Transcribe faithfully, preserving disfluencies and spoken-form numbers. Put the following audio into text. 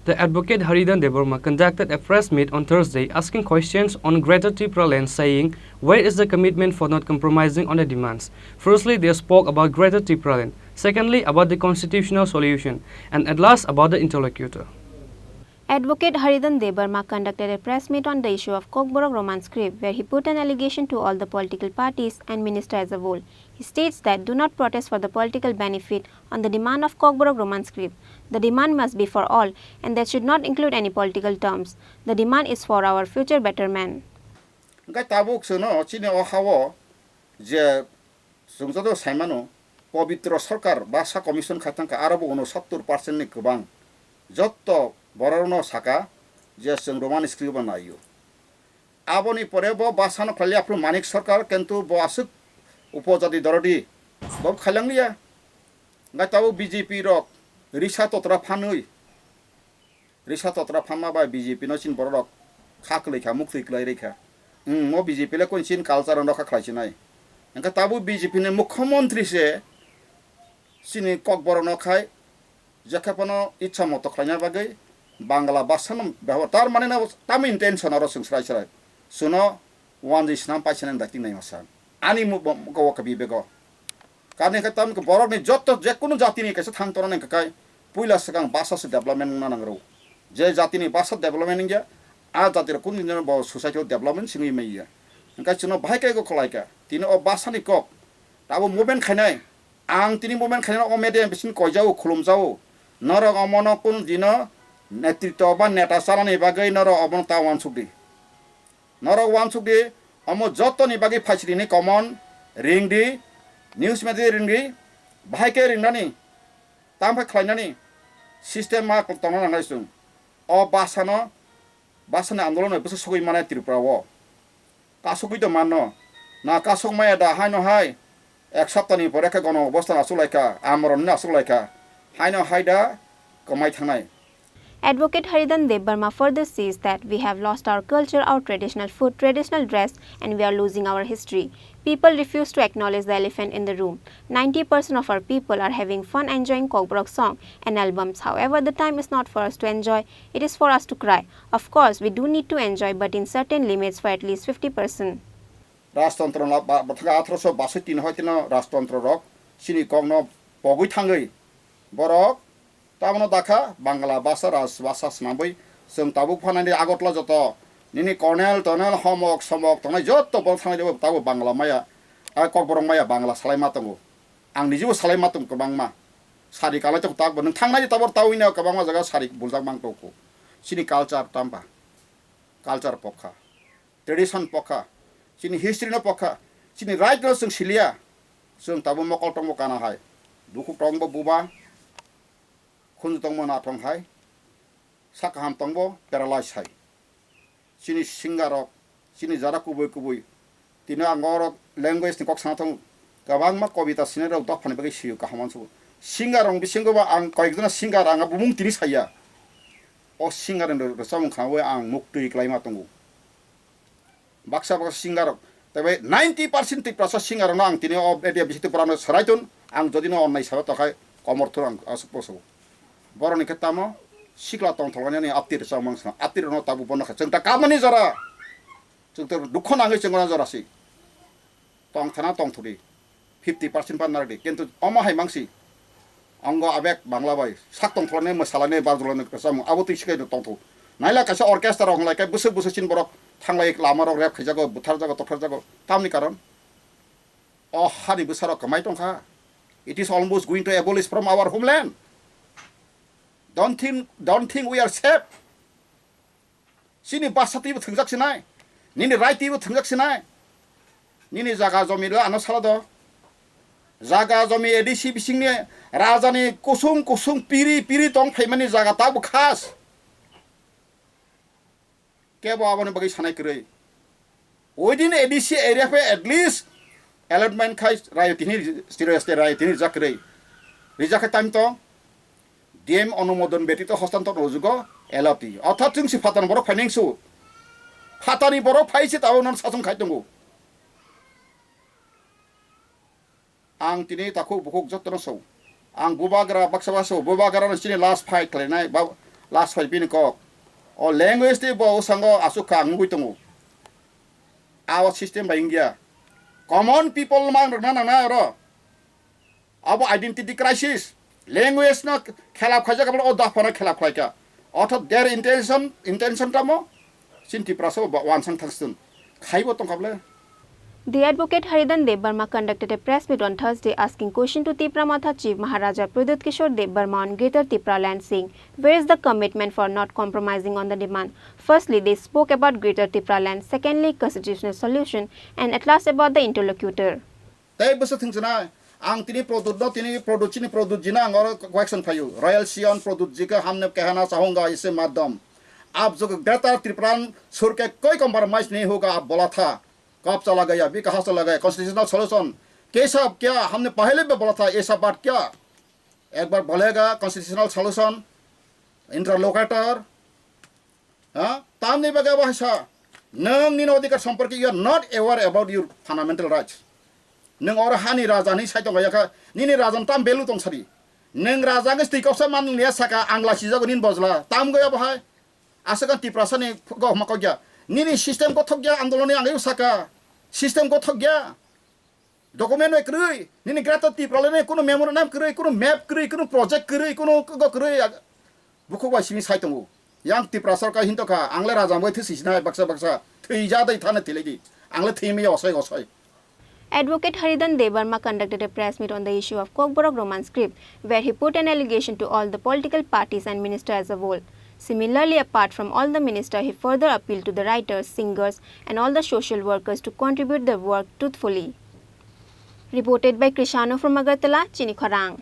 The advocate Haridan Debbarma conducted a press meet on Thursday asking questions on Greater Tipraland, saying, "Where is the commitment for not compromising on the demands?" Firstly, they spoke about Greater Tipraland, secondly, about the constitutional solution, and at last, about the interlocutor. Advocate Haridan Debbarma conducted a press meet on the issue of Kokborok Roman script, where he put an allegation to all the political parties and minister as a whole. He states that do not protest for the political benefit on the demand of Kokborok Roman script. The demand must be for all, and that should not include any political terms. The demand is for our future betterment. Hingke tabuk chwngno chini o ha-o je chwng joto sai mano, pobitro sorkar basa commission khai thangkha, aro bo unosottor percent ni kwbang. Jotto borokno saka je chwng Roman script bo naio. Aboni pore bo basa no khlai aphuru Manik Sarkar, kintu bo aswk upojati dorodi bo khailanglia. Hingke tabuk B J P rok risa totra phanwi, risa totra phanma bai B J P no chini borok rok kha kwlwi kha, muktwi kwlai rwi kha. Hmm, mo B J P le koi chini culture no kha khlai sinai. Hingke tabuk B J P ni mukhyamantri se chini Kokborok no khai, je khe phano itsa moto khlaina bagwi Bangla bhasha no bebohar, tar mane no tamo intention oro chwng srai srai. Chwngno wanjwi swnam paisa nang dakti nai masa. Ani mu-, bo-, bo-, kabi bego. Kani khe tamo khe borok ni jotto je kunu jati ni kaisa thang tongna nang khe kai puila swkang bhasha se development wngna nang rw. Je jati ni bhasha development wngya, a jati rok kunu din bo society o development singwi manya. Hingke chwngno bahai khe go khlai kha. Tini o bhasha ni kok tabuk movement khainai. Ang tini movement khainai o media bising koijao, khulumjao. Norok omono kunu dino netritwa ba neta chanani bagwi norok omono ta wansuk di. Norok wansuk di, omo jottoni bagwi phaisiri ni common ring di, news media ring di, bahai khe ringnani, tamo khe khlainani system ma tongna nangnai chwng. O bhasha no, bhasha ni andolon bai bwswk sogwi mannai Tripura o. Kasugwi to manno. Na kasuk maya da haino hai. Ek saptani pore khe gono obostha no asuk lai kha, amoronni asuk lai kha. Haino hai da kwmai thangnai. Advocate Haridan Debbarma further says that we have lost our culture, our traditional food, traditional dress, and we are losing our history. People refuse to acknowledge the elephant in the room. Ninety percent of our people are having fun enjoying Kokborok song and albums. However, the time is not for us to enjoy, it is for us to cry. Of course, we do need to enjoy, but in certain limits for at least fifty percent. Rajtantro na ba-, bathaka athroso basoi tin hoi tino rajtantro rok chini kokno pogwi thangwi borok tamono dakha Bangla bhasha raj bhasha swnamwi chwng tabuk phanani Agartala joto nini colonel tonel homok somok tongnai joto borok thangwi tabuk Bangla maya, a Kokborok maya Bangla salai ma tongo. Ang nijebo salai ma tongo kwbangma. Sari kalai tongo tabuk bo nwng thangnai tabuk tawi na kwbangma jaga sari buljak mang tongo. Chini culture tamba. Culture pokha, tradition pokha, chini history no pokha, chini right no chwng siliya. Chwng tabuk mokol tongbo kana hai, bukhuk tongbo buba, khunju tongbo nathong hai, sak kaham tongbo paralyze hai. Chini singer rok, chini jara kubui kubui, tini ang oro language ni kok sana tongo. Kwbangma kobita sinai rok dophani bagwi sio kaham uansukgo. Singer rok bisingo bo ang koyekjona singer ang bumung tini saya. O singer ni rwchapmung khnaui ang muktwi kwlaima tongo. Baksa baksa singer rok, tei bai ninety percent Tiprasa singer rokno ang tini o media bising Tripura no swrai tun, ang jodi no onnai sabo tokhai komor thur ang aswk poso. Borok ni khe tamo sikla tongthok ani aptir rwchapmung sana, aptir rokno tabuk bono kha chwng ta kamani jora. Chwng to dukho nangwi chwng gana jora si. Tong thana tong thudi. Fifty percent pan nardi. Kintu omo hai mangsi. Ongo abek Bangla bai. Sak tong thorne mwsalane barjulane kwchamo. Abo twi sikai tong thu. Naila kaisa orchestra rok lai kai bwswk bwswk chin borok thanglai lama rok rep khaijago, butharjago, tokharjago. Tamni karon. O hani bwsarok kwmai tongkha. It is almost going to abolish from our homeland. Don't think, don't think we are safe. Chini basa twibo thwngjak sinai, nini right twibo thwngjak sinai, nini jaga jomi rw ano sala do. Jaga jomi A D C bisingni rajani kusung kusung piri piri tong phaimani jaga tabuk khas. Kebo aboni bagwi sanai kwrwi. Within A D C area phe at least allotment khai rayo tini, stereo state rayo tini rijak kwrwi. Rijak khe time tong. D M onumodon betito hostantor rojugo L O T. Orthat chwng si phatani borok phainai su. Phatani borok phai se tabuk non sachung khai tongo. Ang tini takhuk bukhuk jotono so. Ang bubagra baksa baksa so. Bubagra no chini last fight khlainai. Ba-, Last phai bini kok. O language tei bo usango aswk kha ang nugui tongo. A o system bai wngya. Common people mang rwna nangnai oro. Abo identity crisis. Language no khelap khaijak, abo o dopha no khelap khlaikha. Ortho their intention, intention tamo? Chini Tiprasa bo wansang thangsun. Khaibo tongkha ble. The Advocate Haridan Debbarma conducted a press meet on Thursday asking question to Tipra Motha Chief Maharaja Pradyut Kishore Debbarma on Greater Tipraland, saying, "Where is the commitment for not compromising on the demand?" Firstly, they spoke about Greater Tipraland, secondly, constitutional solution, and at last about the interlocutor. Tei bwswk thwngchwnai, ang tini Pradyut no, tini Pradyut, chini Pradyut ji no ang oro question phaio. Royal Sion Pradyut ji khe hamne kehana chahunga ise madam. Ab jog Greater Tipraland surke koi compromise nahi hoga, ab bola tha. Kab chala gaya, bi kaha chala gaya, constitutional solution. Kesa kya, hamne pahile bhi bola tha, aisa baat kya? Ek bar bolega constitutional solution, interlocutor, ha? Tamni bagwi abo hai sa, nwng nini odhikar somporke you are not aware about your fundamental rights. Nwng oro hani raja ni sai tongya kha, nini raja ni tam value tong sadi. Nwng raja wngwi twi koksa man ya saka, ang lasijago nini bojla, tam gwi abo hai. Aswk ang Tiprasa ni go homa kokya. Nini system gothok ya, andolon ni ang saka, system gothok ya. Document bai kwrwi, nini Greater Tipraland ni kunu memorandum kwrwi, kunu map kwrwi, kunu project kwrwi, kunu go kwrwi, ag-, bukhuk bai simi sai tongo. Yang Tiprasa ka hinto kha, ang le raja bai thwi sinai baksa baksa, thwi ja dai thana thilai di. Ang le thwi mi osai osai. Advocate Haridan Debbarma conducted a press meet on the issue of Kokborok Roman script, where he put an allegation to all the political parties and minister as a whole. Similarly, apart from all the minister, he further appealed to the writers, singers, and all the social workers to contribute their work truthfully. Reported by Krishano from Agartala, Chini Khorang.